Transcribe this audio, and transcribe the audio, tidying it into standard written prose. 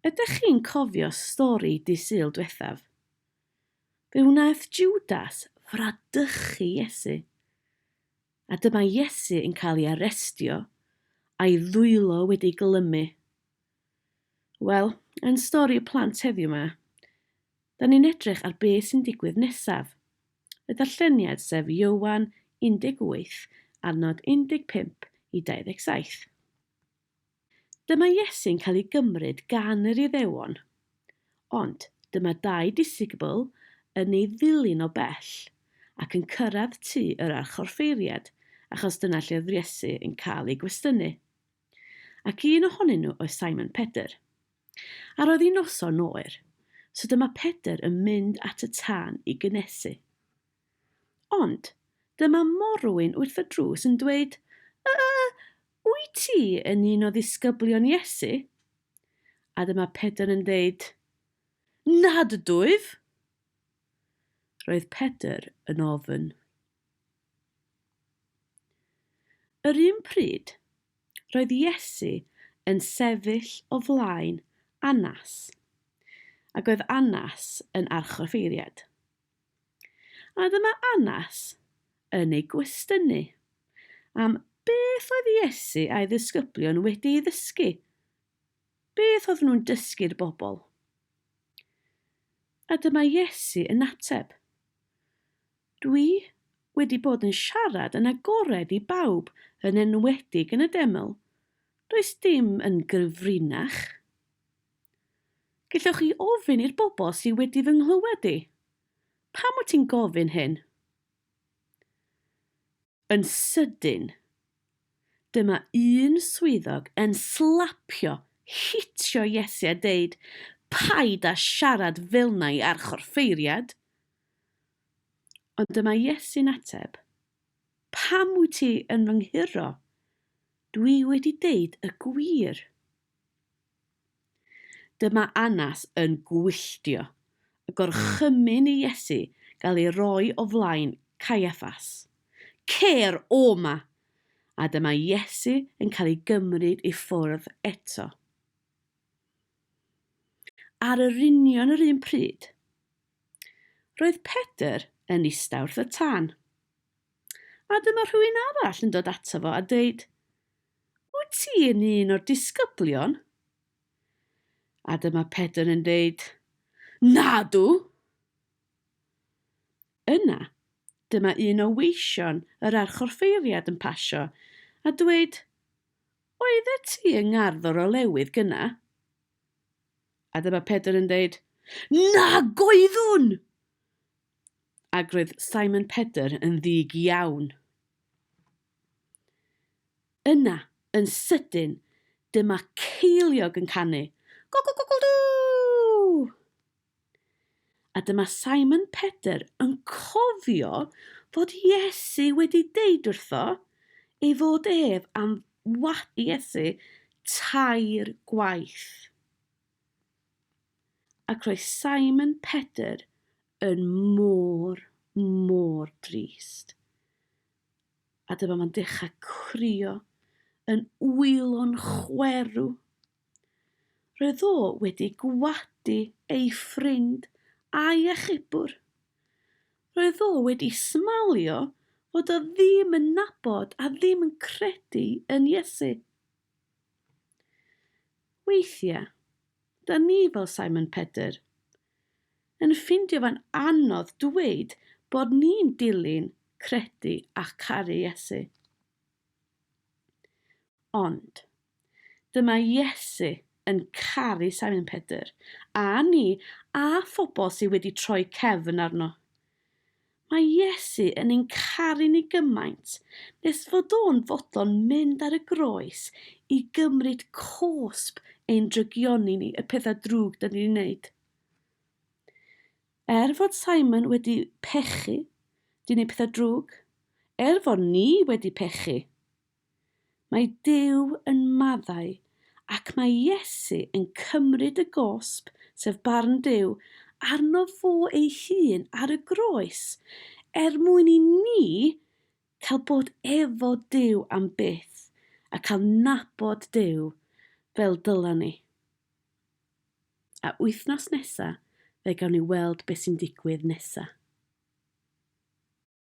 Ydych chi'n cofio stori Dydd Sul diwethaf? Fe wnaeth Jwdas fradychu Iesu. A dyma Iesu yn cael ei arestio, a'i ddwylo wedi glymu. Wel, yn stori y plant heddiw 'ma, da ni'n edrych ar beth sy'n digwydd nesaf. Y darlleniad sef Ioan 18, adnod 15 i 27. Dyma Iesu'n cael ei gymryd gan yr Iddewon. Ond dyma dau disgybl yn ei ddilyn o bell, ac yn cyrraedd tŷ yr archoffeiriad, achos dyna lle oedd Iesu yn cael ei gwestiynu. Ac un ohonyn nhw oedd Simon Pedr. A roedd hi'n noson oer, so dyma Pedr yn mynd at y tân i gynnesu. Ond dyma morwyn wrth y drws yn dweud, Yy, wyt ti yn un o ddisgyblion Iesu? A dyma Pedr yn dweud, Nad ydwyf! Roedd Pedr yn ofn. Yr un pryd, roedd Iesu yn sefyll o flaen Annas, ac oedd Annas yn archoffeiriad. A dyma Annas yn ei gwestiynu am beth oedd Iesu a'i ddisgyblion wedi ei ddysgu. Beth oedden nhw'n dysgu'r bobl? A dyma Iesu yn ateb, Dwi wedi bod yn siarad yn agored i bawb, yn enwedig yn y deml. Does dim yn gyfrinach. Gellwch chi ofyn i'r bobl sydd wedi fy nghlywed i. Pam wyt ti'n gofyn hyn? Yn sydyn, dyma un swyddog yn slapio, hitio Iesu a deud, Paid â siarad fel 'na i archorffeiriad! Ond dyma Iesu'n ateb, Pam wyt ti yn fy nghuro? Dwi wedi deud y gwir. Dyma Annas yn gwylltio, a gorchymyn i Iesu gael ei roi o flaen Caiaffas. Cer o 'ma! A dyma Iesu yn cael ei gymryd i ffwrdd eto. Ar yr union yr un pryd, roedd Pedr yn ista wrth y tân. A dyma rhywun arall yn dod ato fo a deud, Wyt ti yn un o'r disgyblion? A dyma Pedr yn deud, Nadw! Yna, dyma un o weision yr archorffeiriad yn pasio a dweud, Oeddet ti yng ngardd yr olewydd gynna? A dyma Pedr yn deud, Nag oeddwn! Ac roedd Simon Pedr yn ddig iawn. Yna, yn sydyn, dyma ceiliog yn canu, Gogl-gogl-dŵ! A dyma Simon Pedr yn cofio fod Iesu wedi deud wrtho ei fod ef am wadu Iesu tair gwaith. Ac roedd Simon Pedr yn mor, mor drist. A dyma fo'n dechrau crio, yn wylo'n chwerw. Roedd o wedi gwadu ei ffrind a'i achubwr. Roedd o wedi smalio fod o ddim yn nabod a ddim yn credu yn Iesu. Weithiau, da ni fel Simon Pedr, yn ffindio fo'n anodd dweud bod ni'n dilyn, credu a charu Iesu. Ond, dyma Iesu yn caru Simon Pedr, a ni, a phobl sydd wedi troi cefn arno. Mae Iesu yn ein caru ni gymaint nes fod o'n fodlon mynd ar y groes i gymryd cosb ein drygioni ni, y pethau drwg da ni wedi wneud. Er fod Simon wedi pechu, di wneud pethau drwg, er fod ni wedi pechu, Mae Duw yn maddau ac mae Iesu yn cymryd y gosb, sef barn Duw, arno fo ei hun ar y groes, er mwyn i ni cael bod efo Duw am byth a cael nabod Duw fel dyla ni. A wythnos nesa, fe gawn ni weld beth sy'n digwydd nesa.